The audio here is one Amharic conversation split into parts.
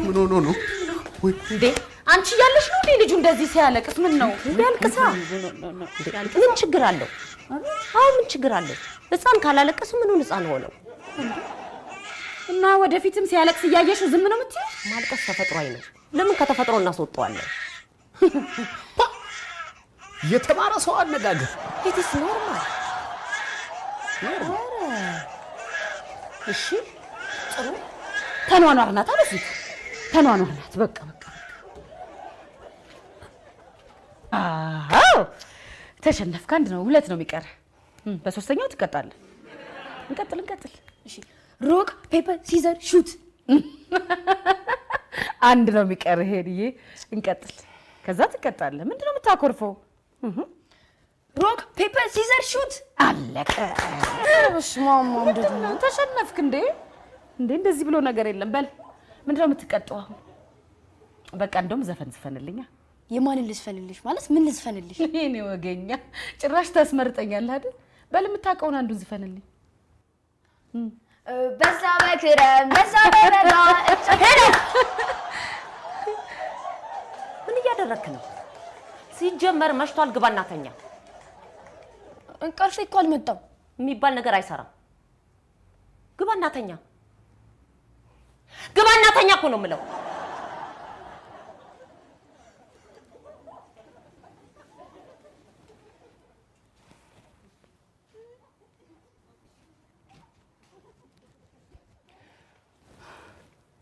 ምን ሆኖ ነው? እንዴ አንቺ እያለሽ ነው እንዴ ልጁ እንደዚህ ሲያለቅስ? ምን ነው ያልቅሳ? ምን ችግር አለው? አዎ ምን ችግር አለው? ህፃን ካላለቀሱ ምኑን ህፃን ሆነው? እና ወደፊትም ሲያለቅስ እያየሽው ዝም ነው የምትይው? ማልቀስ ተፈጥሯዊ ነው። ለምን ከተፈጥሮ እናስወጣዋለን? የተማረ ሰው አነጋገር It is normal። እሺ ጥሩ ተኗኗር ናት በፊት ተኗኗር ናት። በቃ በቃ አዎ ተሸነፍክ። አንድ ነው ሁለት ነው የሚቀር። በሶስተኛው ትቀጣለህ። እንቀጥል እንቀጥል። እሺ rock paper scissor shoot። አንድ ነው የሚቀር። ሄድዬ እንቀጥል። ከዛ ትቀጣለህ። ምንድን ነው የምታኮርፈው? Rock paper scissor shoot። አለቀ። በስመ አብ ምንድን ነው ተሸነፍክ እንዴ? እንዴ እንደዚህ ብሎ ነገር የለም። በል ምንድን ነው የምትቀጣው አሁን? በቃ እንደውም ዘፈን ዝፈንልኛ። የማንን ልዝፈንልሽ? ማለት ምን ልዝፈንልሽ? የኔ ወገኛ ጭራሽ ታስመርጠኛለህ አይደል? በል የምታውቀውን አንዱን ዝፈንልኝ። በዛ በክረም በዛ በበጋ። ምን እያደረግክ ነው? ሲጀመር መሽቷል፣ ግባና ተኛ። እንቅልፌ እኮ አልመጣም። የሚባል ነገር አይሰራም። ግባና ተኛ፣ ግባና ተኛ እኮ ነው የምለው።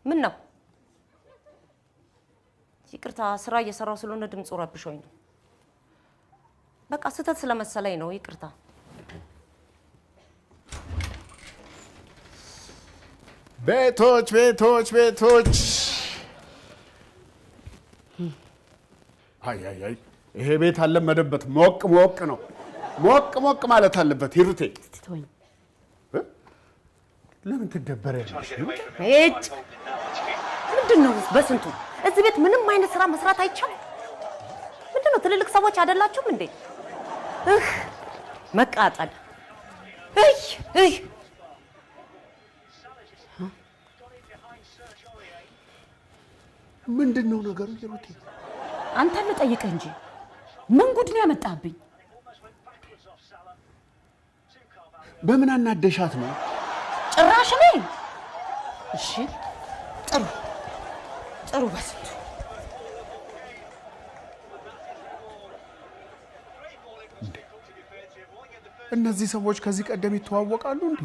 ምን ነው? ይቅርታ ስራ እየሰራው ስለሆነ ድምፁ ረብሾኝ ነው። በቃ ስህተት ስለመሰለኝ ነው። ይቅርታ። ቤቶች ቤቶች ቤቶች። አይ አይ አይ ይሄ ቤት አልለመደበት። ሞቅ ሞቅ ነው፣ ሞቅ ሞቅ ማለት አለበት። ሂሩቴ እስቲ ተወኝ። ለምን ትደበሪያለሽ? እጭ ምንድን ነው በስንቱ እዚህ ቤት ምንም አይነት ስራ መስራት አይቻልም? ምንድን ነው ትልልቅ ሰዎች አይደላችሁም እንዴ? እህ መቃጠል። እይ እይ ምንድን ነው ነገሩ ሂሩቴ? አንተን ልጠይቅህ እንጂ ምን ጉድ ነው ያመጣብኝ? በምን አናደሻት ነው? ጭራሽ እኔ? እሺ ጥሩ ጥሩ በስንቱ እነዚህ ሰዎች ከዚህ ቀደም ይተዋወቃሉ እንዴ?